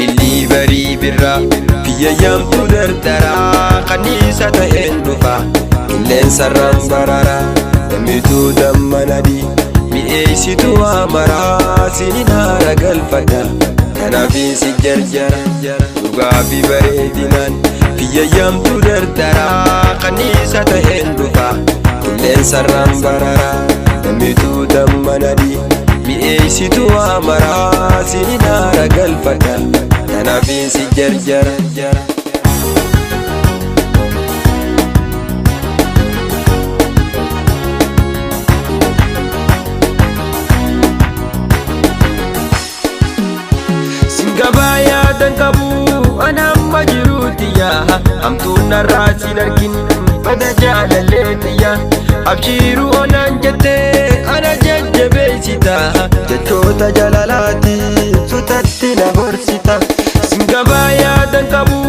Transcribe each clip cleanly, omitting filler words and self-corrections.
Ilillii barii birraa biyya yaamtu dardaraa kanniisa ta'een dhufa qilleensarraan bararaa dammituu dammanadii mi'eessituu amaraa sinin haara galfadha kanaafin si jarjara dhugaa fi bareedinaan biyya yaamtu dardaraa kanniisa ta'een dhufa qilleensarraan bararaa dammituu dammanadii mi'eessituu amaraa sinin haara galfadha kanaafin si jarjara. Singabaa yaadan qabu ana amma jiruuti yaa hamtuun narraa sin argin bada jaalalleeti yaa abshiiruu onaan jettee ana jajjabeessita jechoota jaalalaati sutatti na gorsita. Singabaa yaadan qabu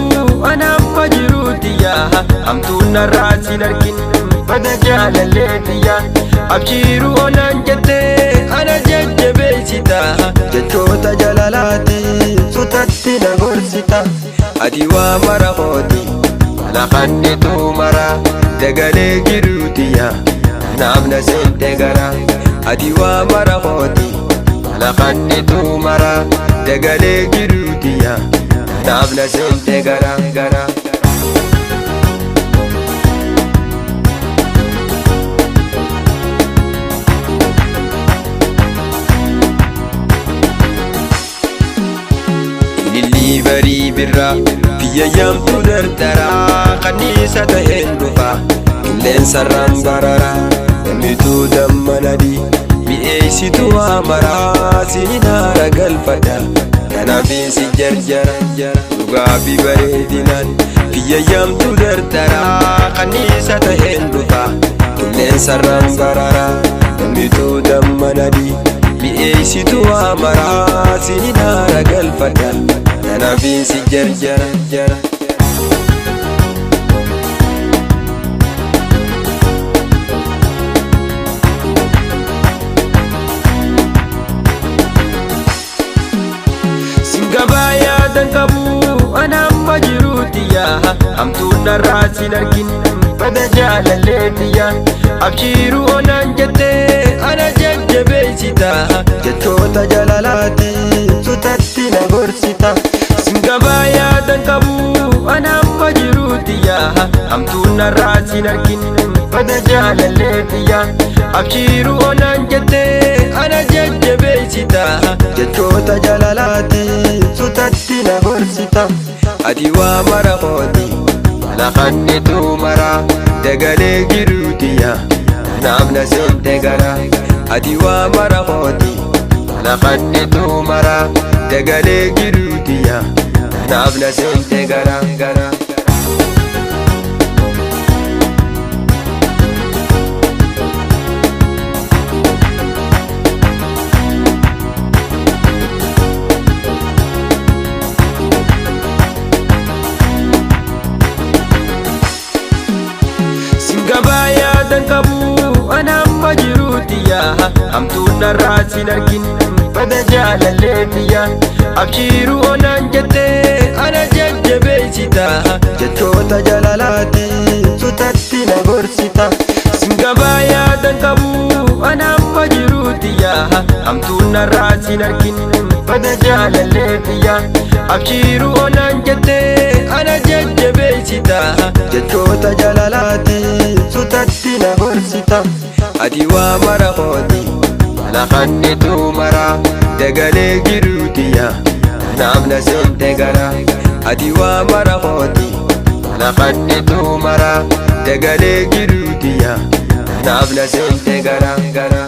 ana amma jiruuti yaa hamtuun narraa sin argin bada jaalalleeti yaa abshiiruu onaan jettee ana jajjabeessita jechoota jaalalaati sutatti na gorsita. Ati waa mara kooti ana kannitu mara dagalee jiruuti yaa kanaaf na seente gara. Ati waa mara kooti ana kannitu mara dagalee jiruuti yaa kanaaf na seente gara gara. Ilillii barii birraa biyya yaamtu dardaraa kanniisa ta'een dhufa qilleensarraan bararaa dammituu dammanadii mi'eessituu amaraa sinin haara galfadha kanaafin si jarjara dhugaa fi bareedinaan biyya yaamtu dardaraa kanniisa ta'een dhufa qilleensarraan bararaa dammituu dammanadii mi'eessituu amaraa sinin haara galfadha kanaafin si jarjara. Singabaa yaadan qabu ana amma jiruuti yaa hamtuun narraa sin argin bada jaalalleeti yaa abshiiruu onaan jettee ana jajjabeessita jechoota jaalalaati sutatti na gorsita. Singabaa yaadan qabu ana amma jiruuti yaa hamtuun narraa sin argin bada jaalalleeti yaa abshiiruu onaan jettee ana jajjabeessita jechoota jaalalaati sutatti na gorsita. Ati waa mara kooti ana kannitu mara dagalee jiruuti yaa kanaaf na seente gara. Ati waa mara kooti ana kannitu mara dagalee jiruuti yaa kanaaf na seente gara gara. Singabaa yaadan qabu ana amma jiruuti yaa hamtuun narraa sin argin bada jaalalleeti yaa abshiiruu onaan jettee ana jajjabeessita jechoota jaalalaati sutatti na gorsita. Singabaa yaadan qabu ana amma jiruuti yaa hamtuun narraa sin argin bada jaalalleeti yaa abshiiruu onaan jettee ana jajjabeessita jechoota jaalalaati sutatti na gorsita. Ati waa mara kooti ana kannitu mara dagalee jiruuti yaa kanaaf na seente gara. Ati waa mara kooti ana kannitu mara dagalee jiruuti yaa kanaaf na seente gara gara.